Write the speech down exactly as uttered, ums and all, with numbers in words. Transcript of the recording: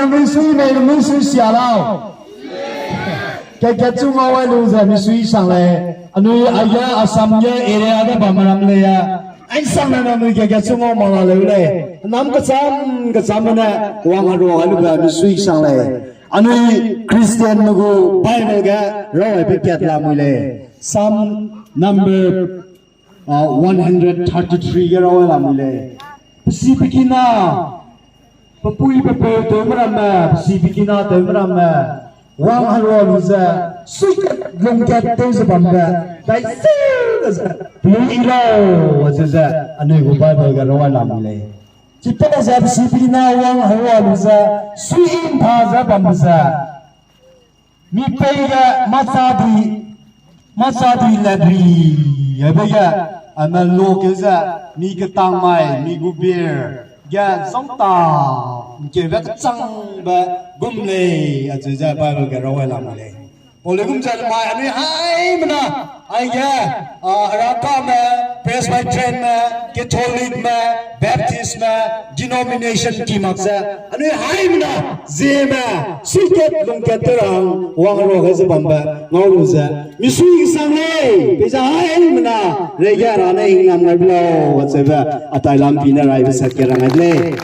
Misui mei, misui sia lau. Kat kat chu ngau ai lu ze misui sang lei. Anui aige Assam ge area ge bam ram lei a. Ai sang ne anui kat kat chu ngau mak la leu lei. Nam kecham kecham ne wang herua ai lu ze misui sang lei. Anui Christianme gu Bible ge raw ai pe kat lamui lei. Psalm number, uh, one hundred thirty-three ge raw ai lamui lei. Pe si pe kina, pe pui pe peu tewme ramme, pe si pe kina tewme ramme, wang herua lu ze, suikat lungkat tew ze bambe, dai ze, ze, lu i lau, acheu ze, anui gu Bible ge raw ai lamui lei. Chipau ze pe si pe kina wang herua lu ze, sui i ntha ze bambe ze, mi pei ge mâchadui, mâchadui latri, hebe ge, ame lokeu ze, mi ketang mai, mi gu beer, ge zangta, nkeube kechangbe gum lei, acheu ze Bible ge raw ai lamui lei. Pau le gum ze mai anui haimena, aige, a, Herakame, Presbyterianme, Catholicme, Baptistme, denomination ki mak ze, anui haimena, Zeme, suikat lungkat tew ra hang, wang herua ge ze bambe, ngau lu ze, misui kesang lei, peize haimena, reige ra ne hingnam gai be lau, acheube, atai lampi ne raibe sat ke rang ai de lei.